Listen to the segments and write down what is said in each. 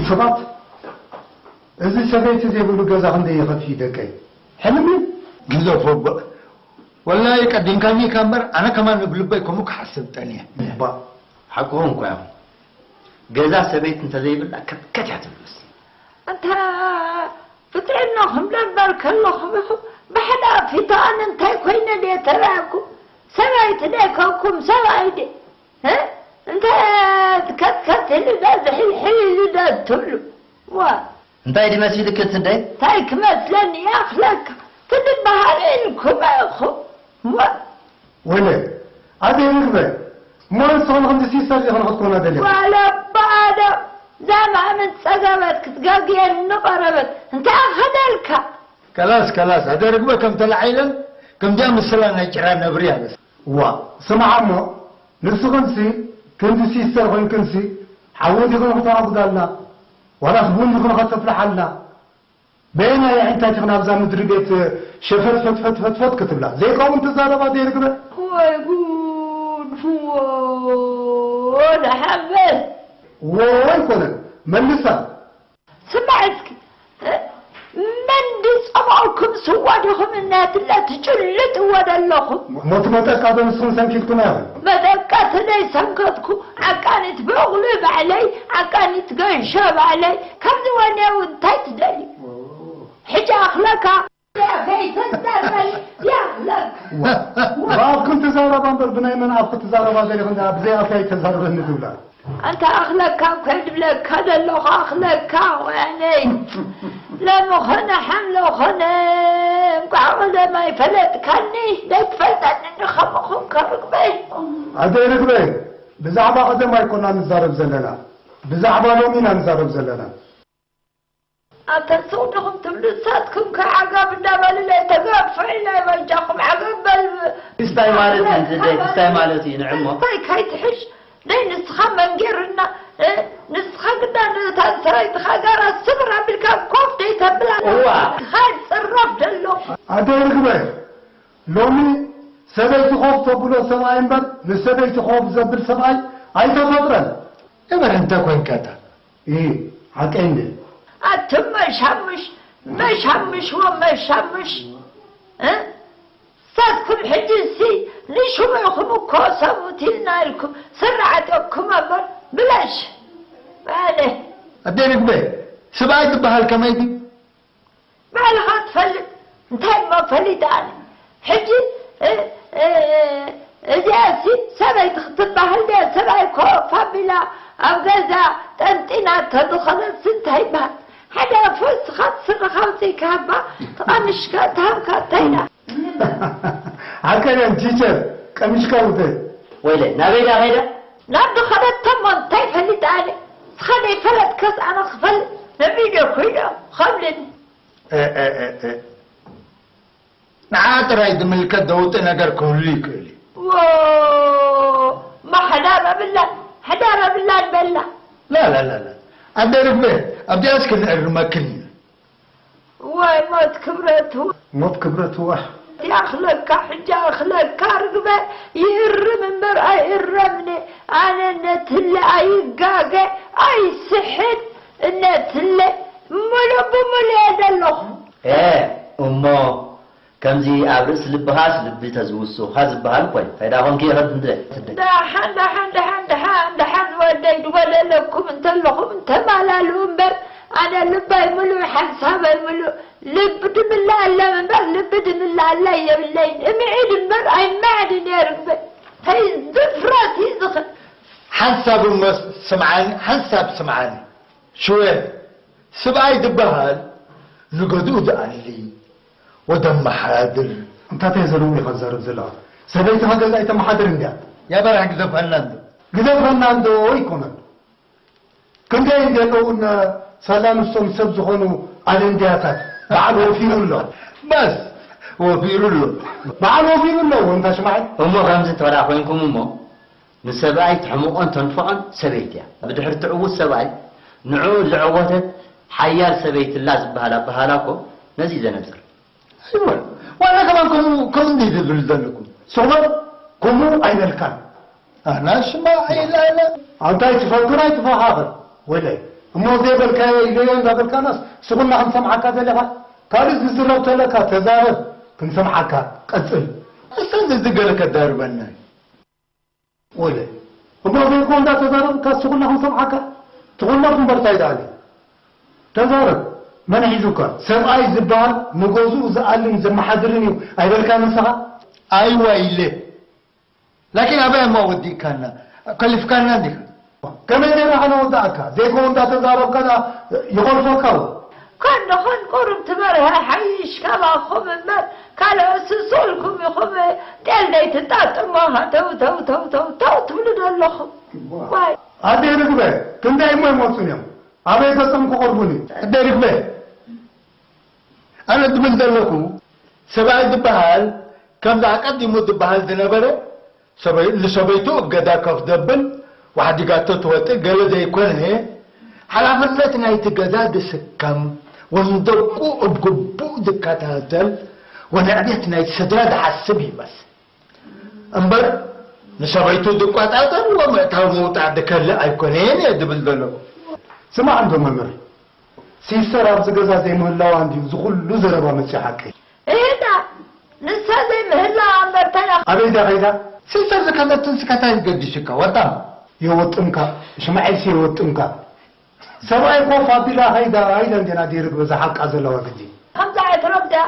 ሰባት፣ እዚ ሰበይቲ ዘይብሉ ገዛ ክንደይ ይኸፍእ ደቀይ? ሕልም እዩ። ግዘፎ እባ። ወላሂ ቀዲምካኒ ኢኻ እምበር፣ ኣነ ከማን ብልበይ ከምኡ ክሓስብ ጠንየ። እባ። ሓቅኹም እኮ እዮም። ገዛ ሰበይቲ እንተዘይብላ ከትከት እያ ትብሉስ። ኣንታ ብጥዕናኹም ደንበር ከለኹም ኢኹም ብሓደ ኣፊቶ ኣነ እንታይ ኮይነ ድየ ተራእኩ? ሰበይቲ ደይ ኮንኩም ሰብኣይ ድየ? እ? እንተ ከትከት ኢሉ ዶ ዝሕልሕል ኢሉ ዶ ትብሉ? ዋ! እንታይ ድመሲልኪ እቲ ደይ? እንታይ ክመስለኒ ይኣኽለካ? ትድበሃሉ ኢልኩም ኢኹም። ዋ! ወለ፣ ኣደይ ርግበ፣ እሞ ንስኽን ከምዚ ሲስተር ዲኽን ክትኮና ደሊኽን? ጓል ኣባ ኣደም፣ እዛ ማእምን ጸገበት ክትገግየኒ ቀረበት። እንታይ ኣኸደልካ? ከላስ፣ ከላስ፣ ኣደይ ርግበ ከም ተላዒለን፣ ከምዚኣ ምስላ ናይ ጭራ ነብሪ ኣለስ። ዋ፣ ስምዓ እሞ፣ ንስኽንሲ፣ ክንዲ ሲስተር ኾይንክንሲ፣ ሓዊ ዲኽን ክተራጉዳልና? ዋላስ ቡን ዲኽን ከተፍልሓልና? በየናይ ኣዒንታ ኢኽን ኣብዛ ምድሪ ቤት ሸፈት ፈት ፈት ፈት ፈት ክትብላ? ዘይከውን ትዛረባ ዘይርግበ? ወይ ጉድ! ፍዎ! ደሓን በል! ዎ ኣይኮነን፣ መልሳ። ስማዕ እስኪ፣ እ? መን ድጸምኦኩም ስዋ ዲኹም እናትለ ትጭልጥዎ ዘለኹም? ሞት መጠቃ ዶ ንስኹም ሰንኪትኩማ ኢኹም? መጠቃ ተደይ ሰንከትኩ፣ ዓቃኒት በቕሊ ባዕለይ፣ ዓቃኒት ገንሾ ባዕለይ፣ ካብዚ ወኔ እውን እንታይ ትደልዩ? ሕጂ ኣኽለካ ከይተዛረበ ይኣኽለካ። ብኣፍክን ትዛረባ እምበር ብናይ መን ኣፍ ክትዛረባ ደሊኽን ደኣ ብዘይ ኣፍያ ኣይተዛረበኒ ትብላ። ኣንታ ኣኽለካ እኮ ድብለካ ዘለኹ ኣኽለካ ወያነይ። ለሚ ኾነ ሓምለ ኾነ እንቋዕ ቀደም ኣይፈለጥካኒ። ደይትፈልጠኒ እንዲ ከምኹም ከርግበይ። ኣደይ ርግበይ፣ ብዛዕባ ቀደም ኣይኮና ንዛረብ ዘለና፣ ብዛዕባ ሎሚ ኢና ንዛረብ ዘለና። ኣንተ ሱቕ ዲኹም ትብሉ ንሳትኩም ከ ዓጋብ እንዳበሉ ለይተጋፍዑ ናይ በጃኹም ዓገብ በል። ክስታይ ማለት እዩ፣ ክስታይ ማለት እዩ፣ ንዕሞ። ክስታይ ካይትሕሽ ደይ ንስኻ መንጌርና፣ እ፣ ንስኻ ግዳ ነታ ሰበይትኻ ጋራ ስብር ኣቢልካ ኮፍ ደይ ተብላ። እዋ። ካይ ጽረፍ ደሎ። ኣደ ርግበ፣ ሎሚ ሰበይቲ ኮፍ ተብሎ ሰብኣይ እምበር ንሰበይቲ ኮፍ ዘብል ሰብኣይ ኣይተፈጥረን። እበር እንተ ኮንካታ። ኢ፣ ሓቀይ እንደ። ኣቱም መሻምሽ፣ መሻምሽ ወመሻምሽ፣ እ? ሳትኩም ሕጂ እሲ ንሽሙ ኢኹም እኮ ሰብኡት ኢልና ኢልኩም ስራዓት እኩም እምበር ብለሽ። ኣነ ኣደ ርግበ፣ ስብኣይ ትበሃል ከመይ ድዩ? ባዕልኻ ትፈልጥ። እንታይ እሞ ፈሊጠ ኣነ? ሕጂ፣ እ፣ እ፣ እዚኣሲ ሰበይቲ ክትበሃል ድያ? ሰብኣይ ኮፍ ኣቢላ ኣብ ገዛ ጠንጢና ተዝኸደትሲ እንታይ ይበሃል? ሓደ ኣፎ እስኻ ስረኻ ኣውፂእካ ሃባ፣ ተቐምሽካ ተሃብካ እንታይ ደኣ? ሓቀኛ ቲቸር፣ ቀምሽካ ውተ። ወይለ፣ ናበይ ደኣ ኸይዳ? ናብ ዝኸደቶ እሞ እንታይ ፈሊጠ ኣነ? ንስኻ ዘይፈለጥካስ ኣነ ክፈልጥ? ንቪድዮ ኮይኖ ኸብልኒ። እ፣ እ፣ እ፣ እ። ንዓ ጥራይ ዝምልከት ዘውጽእ ነገር ክህሉ ይክእል እዩ። ዎ፣ ማሕዳር ኣብላን፣ ሕዳር ኣብላን በላ። ላ፣ ላ፣ ላ፣ ላ። ኣደ ርግበ፣ ኣብዚኣስ ክንእርመክን እዩ። ወይ ሞት ክብረቱ። ሞት ክብረቱ፣ ዋሕ። ያኽለካ፣ ሕጂ ኣኽለካ ርግበ፣ ይእርም እምበር ኣይእረምኒ። ኣነ ነትለ ኣይጋገ፣ ኣይስሕት፣ እነትለ ምሉእ ብምሉእ እየ ዘለኹ። ኤ፣ እሞ ከምዚ ኣብ ርእሲ ልብኻስ ልቢ ተዝውስኻ ዝበሃል እኮ እዩ። እንታይ ደኣ ኾንኪ ኢኺ እንደ ትደ-? ደሓን፣ ደሓን፣ ደሓን፣ ደሓን፣ ደሓን ወደይ ድወለለኩም እንተለኹም እንተማላልኡ እምበር፣ ኣነ ልበይ ምሉእ፣ ሓንሳበይ ምሉእ፣ ልቢ ድምላኣለም እምበር ልቢ ድምላኣለይ የብለይን። እምዒድ እምበር ኣይማዕድን እየ ርግበ። እንታይ ድፍረት እዩ ዝኽን። ሓንሳብ እሞ ስምዓኒ፣ ሓንሳብ ስምዓኒ። ሽወ፣ ስብኣይ ዝበሃል ንገዝኡ ዝኣሊ ወደመሓድር። እንታይ ተዘለዉ ኢኻ ትዛረብ ዘለኻ? ሰበይትኻ ገዛ ኣይተመሓድር እንድያ። ያ በራሕ ግዘፈና እንዶ። ግዘፈና እንዶ ኣይኮነን። ክንደይ ዘለዉን ሳላ ንሶም ሰብ ዝኾኑ ኣደንድያታት በዓል ወፊሩ ኣሎ። በስ ወፊሩ ኣሎ። በዓል ወፊሩ ኣሎ፣ ወንታ ሽማዓይ። እሞ ከምዚ ተወዳ ኮይንኩም እሞ ንሰብኣይ ተሕምቖን ተንፍዖን ሰበይቲ እያ። ብድሕሪ ትዕዉት ሰብኣይ ንዕኡ ዝዐወተት ሓያል ሰበይቲ ኣላ ዝበሃል ኣበሃህላ እኮ ነዚ እዩ ዘነጽር። ኣይወ፣ ዋላ ከማን ከምኡ፣ ከምኡ እንዲህ ዝብል ዘለኩም። ሶመር፣ ከምኡ ኣይበልካን። ኣና ሽማ ኢለ ኣነ። ኣንታይ ትፈክር ኣይትፈኻኽር። ወለይ፣ እሞ ዘይበልካዮ ኢለዮ እንዳበልካናስ ስኹና ክንሰምዓካ ደለኻ? ካልእ ዝዝረብ ተለካ ተዛረብ፣ ክንሰምዓካ። ቀጽል። እስታ ዝዝገለ ከዳርበና። ወለ እሞ ዘይኮ እንዳተዛረብካ ስኹና ክንሰምዓካ። ትኹነፍ እምበር ታይ ደኣለ? ተዛረብ። መን ሒዙካ? ሰብኣይ ዝበሃል ንገዝኡ ዝኣልን ዘመሓድርን እዩ ኣይበልካን ንስኻ? ኣይዋ ኢለ። ላኪን ኣበይ እሞ ወዲእካና? ከሊፍካና እንዲኻ። ከመይ ጌርና ከነወድኣካ? ዘይከውን እንዳተዛረብካ ደኣ ይኾልፈካ እውን። ከንድኹም ቁሩብ ትበርሀ ሓይሽ ካባኹም እምበር፣ ካልኦት ስሱልኩም ኢኹም። ጤል ደይትጣጥሞ። ተው፣ ተው፣ ተው፣ ተው፣ ተው ትብሉ ዶ ኣለኹም? ዋይ። ኣደይ ርግበ፣ ክንደይ እሞ ይመጹን እዮም? ኣበይ ገጾም ክቐርቡኒ? ኣደይ ርግበ፣ ኣነ ድብል ዘለኹ፣ ሰብኣይ ዝበሃል ከምዚ ኣቀዲሙ ዝበሃል ዝነበረ፣ ሰበይ-፣ ንሰበይቱ እገዳ ከፍ ደብል፣ ዋሕዲጋቶ ትወጥእ ገለ ዘይኮነ፣ ሓላፍነት ናይቲ ገዛ ዝስከም፣ ወንደቁ እብ ግቡእ ዝከታተል፣ ወንዕቤት ናይቲ ስድራ ዝሓስብ ይመስል። እምበር ንሰበይቱ ዝቆጻጸር ወምእታው ምውጻእ ዝከልእ ኣይኮነን እየ ዝብል ዘለኹ። ስማዕ እንዶ መምህር፣ ሲስተር ኣብዚ ገዛ ዘይምህላዋ እንድዩ እዚ ኩሉ ዘረባ መጺኡ ሓቀይ። እሄዳ፣ ንሳ ዘይምህላዋ እምበር እንታይ ደኣ? ኣበይ ደኣ ከይዳ? ሲስተር ዝከደትን ስከታይ ዝገድሽካ፣ ወጣም። የወጥምካ፣ ሽማዒልሲ የወጥምካ። ሰብኣይ ኮፍ ኣቢላ ከይዳ ኢለ እንዴና ደይርግ በዛ ሓቃ ዘለዋ ግዲ። ከምዛ ኣይትረብ ደኣ፣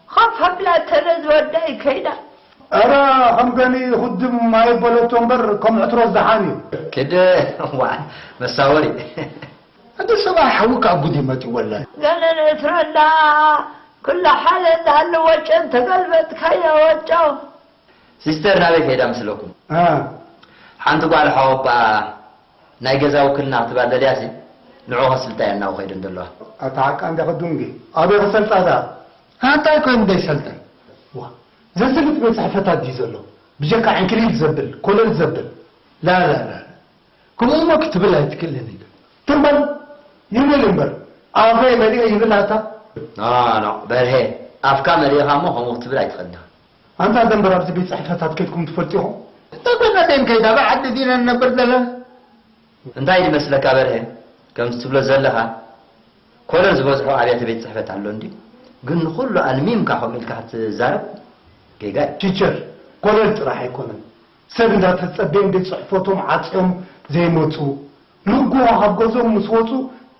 ኮፍ ኣቢላ ተለ ዝወደይ ከይዳ። ኣረ፣ ከም ገኒ ክድም ማይ በለቶ እምበር ከም ዕትሮ ዝደሓን እዩ። ክደ፣ ዋ፣ መሳወሪ። ኣደ ሰብኣይ ሓዊ ካብ ጉድ ይመጽእ ወላሂ። ገለ ንእትረላ ኩላ ሓደ ዝሃለ ወጨን ተገልበጥካዮ ወጨው። ሲስተር ናበይ ከይዳ መስለኩም? እ። ሓንቲ ጓል ሓወባ ናይ ገዛ ውክልና ክትባ ደልያሲ ንዑ ከስልጣ እያ እናው ከይደን ዘለዋ። ኣታ ሓቃ እንደ ክዱንጊ ኣበይ ክሰልጣ ደኣ? ኣንታይ ኮይኑ ደይሰልጠን? ዋ፣ ዘስልጥ ቤት ጽሕፈታት ድዩ ዘሎ? ብጀካ ዕንክሊል ዘብል፣ ኮለል ዘብል። ላ፣ ላ፣ ላ፣ ላ። ከምኡ እሞ ክትብል ኣይትክእልን ኢኻ። ትም በል፣ ይብል እምበር፣ ኣፈይ መሊኤ ይብል ኣታ። ኖ፣ ኖ፣ በርሄ፣ ኣፍካ መሊእኻ እሞ ከምኡ ክትብል ኣይትኽእልን ኢኻ። ኣንታ ደንበር ኣብዚ ቤት ጽሕፈታት ከይድኩም ትፈልጡ ኢኹም? እንታይ ኮይና ደን ከይዳ፣ ኣብ ዓዲ ዲና ንነብር ዘለና? እንታይ ይመስለካ በርሄ፣ ከምዚ ትብሎ ዘለኻ፣ ኮለል ዝበዝሖ ኣብያተ ቤት ጽሕፈት ኣሎ እንድዩ፣ ግን ንኹሉ ኣልሚምካ ከምኡ ኢልካ ክትዛረብ ጌጋ እዩ። ቲቸር፣ ኮለል ጥራሕ ኣይኮነን። ሰብ እንዳተጸበዮም ቤት ጽሕፈቶም ዓጽዮም ዘይመጹ፣ ንግሆ ካብ ገዝኦም ምስ ወጹ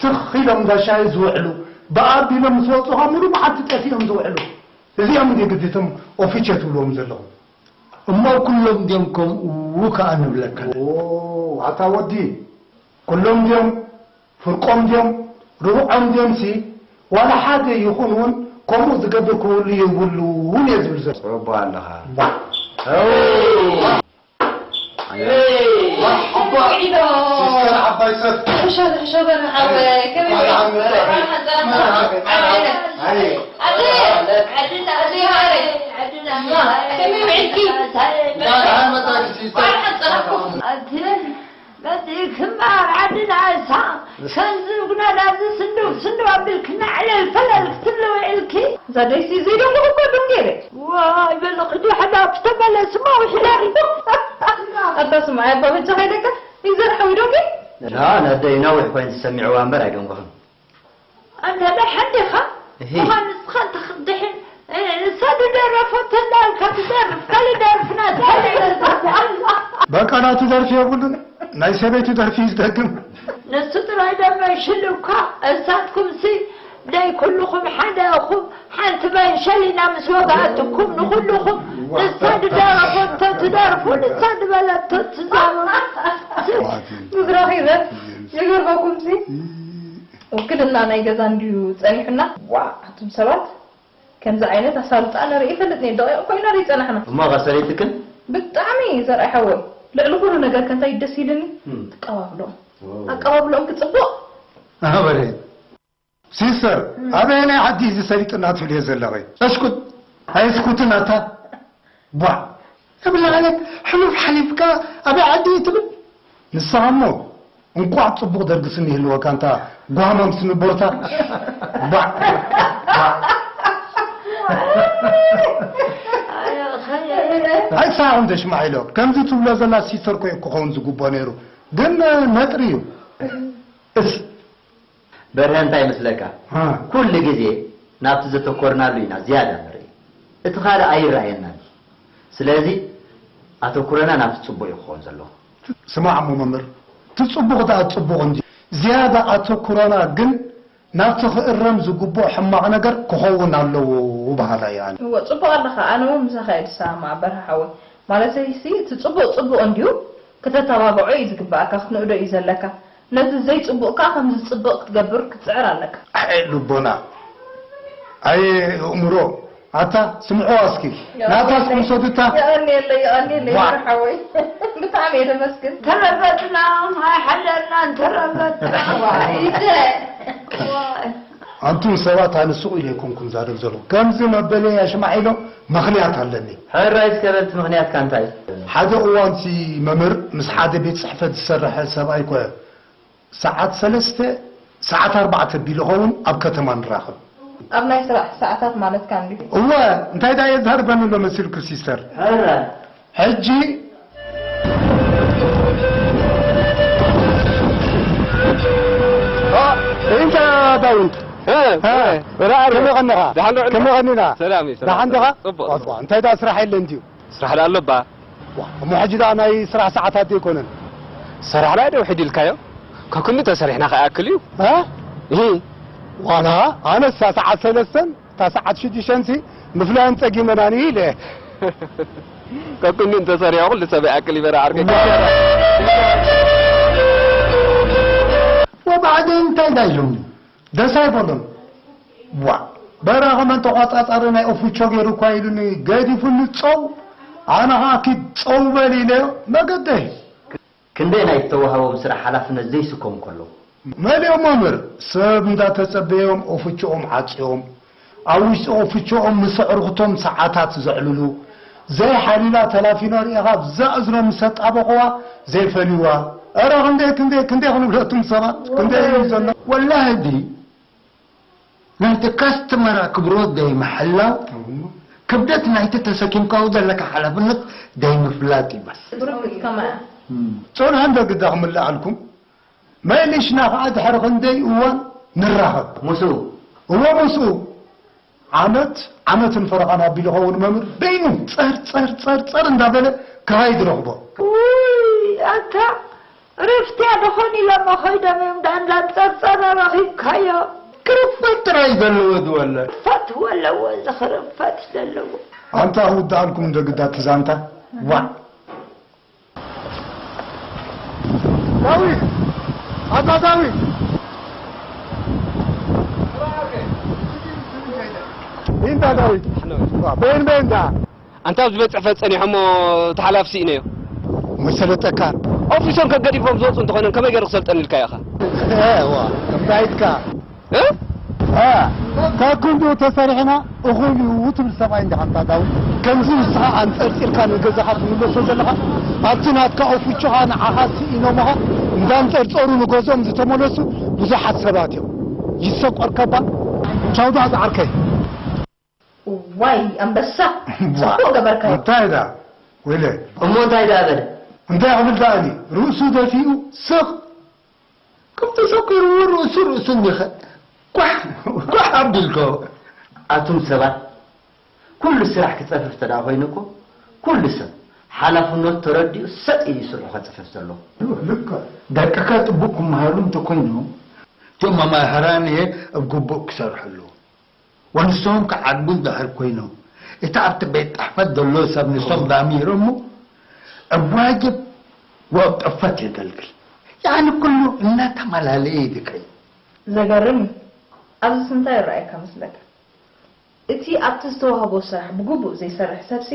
ትኽ ኢሎም እንዳ ሻሂ ዝውዕሉ፣ ብኣቢሎም ምስ ወጹ ኸኣ ምሉእ መዓልቲ ጠፊኦም ዝውዕሉ። እዚኦም እንድዩ ግዲ እቶም ኦፊቸ ትብልዎም ዘለኹም። እሞ ኩሎም ድዮም ከምኡ ከኣ ንብለካ? ኦ፣ ኣታ ወዲ፣ ኩሎም ድዮም? ፍርቆም ድዮም? ርብዖም ድዮምሲ? ዋላ ሓደ ይኹን እውን ከምኡ ዝገብር ክህሉ የብሉን እየ ዝብል ዘሎ። ጽቡቕ ኣለኻ። ባ። መርሓባ። ሲስተር ዓባይ ሰብ። ሕሾ፣ ሕሾ በል ሓወይ፣ ከመይ መርሓባ። መርሓባ። ኣደ፣ ዓድና፣ ኣደ ማረይ፣ ዓድና፣ ከመይ ውዒልኪ? እንኳን ደሓን መጣሽ ሲስተር። እንኳን ሓጸረኩም። ኣደ፣ መጺእክማ ኣብ ዓድና እሳ፣ ከምዚ ጉና ናብዚ ስንድው ስንድው ኣቢልክና ዕለል ፈለል ክትብሊ ውዒልኪ? እዛ ደይሲ ዘይደንጎኹ እኮ ዱም ገይረ። ዋይ በልኺ፣ ዶ ሕዳፍ ተመለስማ ውሒዳሪ። ኣታ ስማዕ፣ ኣባ በጃኻ ኢለካ፣ ይዘርሐው ዶንጊ? ላ፣ ነደይ ነዊሕ ኮይኑ ተሰሚዕዋ እምበር ኣይደንጎኽን። ኣንታ ደሓን ዲኻ? እሂ። ምዃን ንስኻ እንተ ክትድሕን፣ እ፣ ንሳ ዝደረፈቶ እንዳልካ ትደርፍ፣ ካልእ ደርፍና እንታይ ደርፍ? በቃ ናቱ ደርፊ የብሉን፣ ናይ ሰበይቱ ደርፊ እዩ ዝደግም። ንሱ ጥራይ ደመሽል እኳ፣ እሳትኩምሲ ደይ ኩልኹም ሓደ ኢኹም። ሓንቲ መንሸሊና ምስ ወግኣትኩም ንኹልኹም ንሳ ዝደረፈቶ ትደርፉ፣ ንሳ ዝበለቶ ትዛረቡ። ምብራኽ ይበል። ይገርመኩምሲ፣ ውክልና ናይ ገዛ እንድዩ ጸኒሑና። ዋእ! ኣቱም ሰባት፣ ከምዚ ዓይነት ኣሳልጣ ንርኢ ይፈልጥ ነይሩ። ደቂቕ እኮ ኢና ንርኢ ጸናሕና። እሞ ኸ ሰለይትክን? ብጣዕሚ ዘርኣይ ሓወይ። ልዕሊ ኩሉ ነገር ከ እንታይ ደስ ኢልኒ? እም። ኣቀባብልኦም። ኦ። ኣቀባብልኦም ክጽቡቕ። ኣበለ። ሲስተር፣ እም። ኣበየናይ ዓዲ እዚ ሰሊጥና ትብልዮ ዘለኺ? እስኩት። ኣይስኩትን ኣታ። ቧዕ። እብላ ማለት ሕሉፍ ሓሊፍካ ኣበይ ዓዲ እዩ ትብል? ንስኻ እሞ እንቋዕ ጽቡቕ ደርጊ ስኒ ይህልወካ፣ እንታ ጓማም ስኒ ቦርታ። ቧዕ፣ ቧዕ። ኣይሳቕ እንደ ሽማዒሎ፣ ከምዚ ትብሎ ዘላ ሲስተር ኮ እዩ ክኸውን ዝግብኦ ነይሩ፣ ግን ነጥሪ እዩ። እስ፣ በርሀ እንታይ ይመስለካ? እ። ኩሉ ግዜ ናብቲ ዘተኮርናሉ ኢና ዝያዳ ንርኢ። እቲ ካልእ ኣይረኣየናን። ስለዚ ኣተኩሮና ናብቲ ጽቡቕ እዩ ክኸውን ዘለዎ። ስማዕ እሞ መምህር፣ እቲ ጽቡቕ ደኣ ጽቡቕ እንድዩ። ዝያዳ ኣተኩሮና ግን ናብቲ ክእረም ዝግብኦ ሕማቕ ነገር ክኸውን ኣለዎ በሃላይ እየ ኣነ። እወ፣ ጽቡቕ ኣለኻ። ኣነ እውን ምሳኻ እየ ዝሰማማዕ በርሀ ሓወይ። ማለተይሲ፣ እቲ ጽቡቕ ጽቡቕ እንድዩ፣ ከተተባብዖ እዩ ዝግብኣካ፣ ክትንእዶ እዩ ዘለካ። ነቲ ዘይጽቡቕ ከኣ ከም ዝጽብቕ ክትገብር ክትጽዕር ኣለካ። ኣየ ልቦና፣ ኣየ ኣእምሮ፣ ኣታ ስምዕዋ እስኪ፣ ናታ እስኪ ውሰዱታ። የቐንየለይ፣ የቐንየለይ ዋ። በርሀ ሓወይ። ብጣዕሚ እየ ዘመስግን። ተረገጽና፣ ኣይሓለልናን፣ ተረገጽና። ዋይ። ዋይ። ኣንቱም ሰባት፣ ኣነ ስቕ ኢለ ኣይኮንኩን ዛረብ ዘለኹ። ከምዚ መበለይ ኣሽማዒሎ ምኽንያት ኣለኒ። ሕራይ እስከ በል፣ እቲ ምኽንያትካ እንታይ እዩ? ሓደ እዋንሲ መምህር ምስ ሓደ ቤት ጽሕፈት ዝሰርሐ ሰብኣይ ኮ ሰዓት ሰለስተ፣ ሰዓት ኣርባዕተ ቢሉ ኸውን ኣብ ከተማ ንራኸብ። ኣብ ናይ ስራሕ ሰዓታት ማለትካ እንዲዩ? እወ፣ እንታይ ደኣ የዛርበኒ ኣሎ መሲልኩ ሲስተር? ሕራይ። ሕጂ እ፣ እንታይ ዳዊት? እ፣ እ፣ እ፣ በላ ኣርበ። ከመይ ቀኒኻ? ደሓን ዶ? ከመይ ቀኒና? ሰላም እዩ፣ ሰላም፣ ደሓን ዲኻ? ጽቡቕ። ዋጽዋ፣ እንታይ ደኣ ስራሕ የለን ድዩ? ስራሕ ደኣ ኣሎ እባ። ዋ፣ እሞ ሕጂ ደኣ ናይ ስራሕ ሰዓታት ዶ ኣይኮነን? ስራሕ ደኣ ዶ ውሒድ ኢልካዮ? ከክንዱ ተሰሪሕና ከይኣክል እዩ። እ? እሂ። ዋላ ኣነሳ ሰዓት ሰለስተን እታ ሰዓት ሽዱሽተንሲ ምፍላየን ጸጊመናኒ ኢለ። ከክንዱ እንተሰሪሑ ኩሉ ሰብ ይኣክል ይበራ ዓርከይ። ወባዕዲ እንታይ ዳይሎም? ደስ ኣይበሎም። ዋ፣ በራኸ መን ተቋጻጻሪ ናይ ኦፍቾ ገይሩ እኳ ኢሉኒ ገዲፉኒ ጸው። ኣነ ኸኣ ኪድ ጸው በል ኢለዮ መገደይ። ክንደይ ናይ ዝተዋህቦም ስራሕ ሓላፍነት ዘይስከሙ ከለዉ። መሊኦም መምህር፣ ሰብ እንዳተጸበዮም ኦፍችኦም ዓጽዮም፣ ኣብ ውሽጢ ኦፍችኦም ምስ ኣዕሩኽቶም ሰዓታት ዘዕልሉ፣ ዘይሓሊላ ተላፊኖ ርኢኻ ብዛ እዝኖም ምስ ኣጣበቕዋ ዘይፈልይዋ። እረ ክንደይ፣ ክንደይ፣ ክንደይ ክንብለቱም ሰባት፣ ክንደይ እዩ ዘሎ። ወላሂ ዲ ናይቲ ካስተመር ኣክብሮት ደይምሕላው፣ ክብደት ናይቲ ተሰኪምካዎ ዘለካ ሓላፍነት ደይምፍላጥ ይመስል። ብሩክ ከማን። እም። ጾንሐ እንዶ ግዳ ክምልኣልኩም፣ መሊሽና ኸኣ ድሕሪ ክንደይ እዋን ንራኸብ። ምስኡ? እወ፣ ምስኡ። ዓመት፣ ዓመትን ፈረቓን ኣቢሉ ኸውን መምህር በይኑ ጸር፣ ጸር፣ ጸር፣ ጸር እንዳበለ ከኻይድ ረኽቦ። ውይ፣ ኣታ ርፍትያ ደኾን ኢሎሞ ኸይዶም እዮም፣ ዳንዳን ጸርጸረ ረኺብካዮ። ክርፈት ጥራይ ዘለዎ ዝወለድ። ክርፈት ወለዎ፣ እዚ ክርፈት ዘለዎ። ኣንታ ክውድኣልኩም እንዶ ግዳ እቲ ዛንታ። ዋዕ። ዳዊት! ኣታ ዳዊት! ኢንታ ዳዊት? በይን በይን ዳ? ኣንታ ኣብዚ ቤት ጽሕፈት ጸኒሖሞ እቲ ሓላፊ ስኢነዮ። መሰለጠካ። ኦፊሶም ከገዲፎም ዝወጹ እንተኾይኖም ከመይ ገይሩ ክሰልጠን ኢልካዮ ኢኻ? ኤዋ፣ እንታይ ኢልካ? እ? እ፣ ከክንድኡ ተሰሪሕና እኹል እዩ ትብል ሰብኣይ እንዲኻ ኣንታ ዳዊት። ከምዚ ንስኻ ኣንጸርጺርካ ንገዛኻ ትምለሶ ዘለኻ፣ ኣብቲ ናትካ ኦፍቾኻ ንዓኻ ስኢኖምኻ እንዳንጸርጸሩ ንገዝኦም ዝተመለሱ ብዙሓት ሰባት እዮም። ይሰቆርከባ። ቻው ዳ ዝዓርከይ። ዋይ ኣንበሳ፣ ዋ። ጽቡቕ ገበርካዮ። እንታይ ዳ ወይለ? እሞ እንታይ ዳ በለ? እንታይ ክብል ደኣኒ? ርእሱ ደፊኡ ስቕ። ከም ተሰኲርዎ ርእሱ ርእሱ እንዲኸ ኳሕ ኳሕ ኣቢልኮ። ኣቱም ሰባት፣ ኩሉ ስራሕ ክጸፍፍ እንተ ደኣ ኮይኑ እኮ፣ ኩሉ ሰብ ሓላፍነቱ ተረዲኡ ሰጥ ኢሉ ስርሑ ከጽፍፍ ዘለዎ። ልክዕ። ደቅኻ ጽቡቕ ክመሃሩ እንተኮይኖም፣ እቶም መማህራን እየ ኣብ ግቡእ ክሰርሑ ኣለዎም። ወንሶም ክዓግቡ እንድሕር ኮይኖም፣ እቲ ኣብቲ ቤት ጽሕፈት ዘሎ ሰብ ንሶም ዳሚሮሞ፣ ኣብ ዋጅብ ወኣብ ጠፈት የገልግል። ያዕኒ ኩሉ እናተመላለየ ይድከይ። ዘገርም እዩ። ኣብዚስ እንታይ ይረኣየካ መስለካ? እቲ ኣብቲ ዝተዋህቦ ስራሕ ብግቡእ ዘይሰርሕ ሰብሲ፣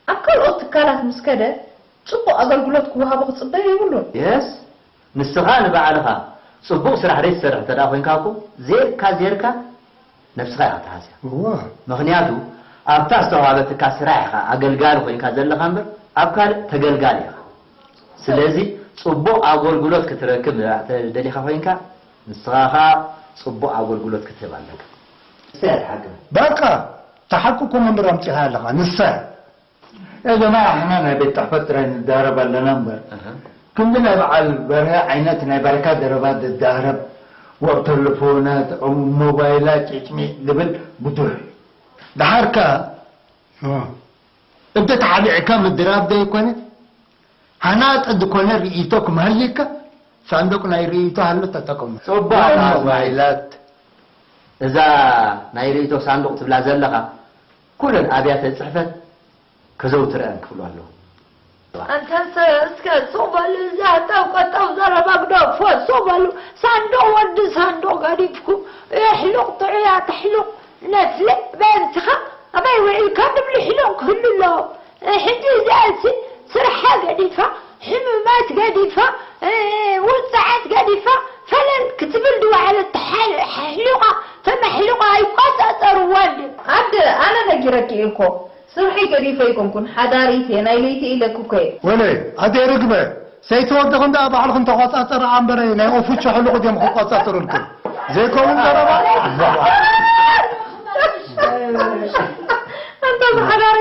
ኣብ ካልኦት ትካላት ምስ ከደ፣ ጽቡቕ ኣገልግሎት ክወሃቦ ክጽበዮ የብሉን። የስ፣ ንስኻ ንባዕልኻ ጽቡቕ ስራሕ ዘይትሰርሕ እንተ ደኣ ኮይንካ እኮ፣ ዜርካ ዜርካ ነብስኻ ኢኻ ትሃስያ። እዋ። ምኽንያቱ፣ ኣብታ ዝተዋህበትካ ስራሕ ኢኻ ኣገልጋሊ ኮይንካ ዘለኻ እምበር፣ ኣብ ካልእ ተገልጋሊ ኢኻ። ስለዚ፣ ጽቡቕ ኣገልግሎት ክትረክብ እንተ ደሊኻ ኮይንካ፣ ንስኻ ኸኣ ጽቡቕ ኣገልግሎት ክትህብ ኣለካ። እስቲ ኣትሓግም። በቃ፣ ተሓቂ እኮ መምህር ኣምጺኻ ኣለኻ፣ ንሳ እያ። እዞና ኣሕና ናይ ቤት ጽሕፈት ጥራይ ንዳረብ ኣለና እምበር፣ ኣሃ። ክንዲ ናይ በዓል በርሀ ዓይነት ናይ ባይካ ደረባ ዝዳረብ ወብ ተለፎናት፣ ሞባይላት ጭጭሚዕ ዝብል ብዱር እዩ። ደሓር ከ እደ ተሓቢዕካ ምድራብ ዶ ኣይኮነ? ሃናጺ ዝኾነ ርእይቶ ክምህየካ ሳንዱቕ ናይ ርእይቶ ሃሎ ተጠቐሙ። ጽቡቕ ኣታ ኣዝማሪ። ሞባይላት። እዛ ናይ ርእይቶ ሳንዱቕ ትብላ ዘለኻ ኩለን ኣብያተ ጽሕፈት ከዘውትረአን ክፍሉ ኣለዎ። ኣንታ ሰብ እስከ ሱቕ በሉ፣ እዛ ጠው ቀጠው ዘረባ ግደፎ፣ ሱቕ በሉ። ሳንዱቕ ወዲ ሳንዱቕ ገዲፍኩም፣ የሕሉቕ ጥዑያት ኣሕሉቕ ነስለ በእንትኻ ኣበይ ውዒልካ ትብሉ ሕሉቕ ክህሉ ኣለዎ። ሕጂ እዚኣሲ ስርሓ ገዲፋ፣ ሕሙማት ገዲፋ፣ ውጽዓት ገዲፋ፣ ፈለል ክትብል ዝወዓለት ተሓ-፣ ኣሕሉቓ፣ ተመሕሉቓ ኣይቋጻጸርዋን ድዩ? ኣደ፣ ኣነ ነጊረኪ እኮ። ስርሐይ ገዲፈ ኣይኮንኩን፣ ሓዳሪት እየ፣ ናይ ለይቲ ኢለኪ እኮ እየ። ወለ ኣደይ ርግበ፣ ሰይቲ ወድኽን ደኣ ባዕልኽን ተቋጻጸርኣ እምበር ናይ ኦፉቻ ሕሉቕ ድዮም ክቋጻጸሩልክን? ዘይከውን ዘረባ። ኣንታ ዝሓዳር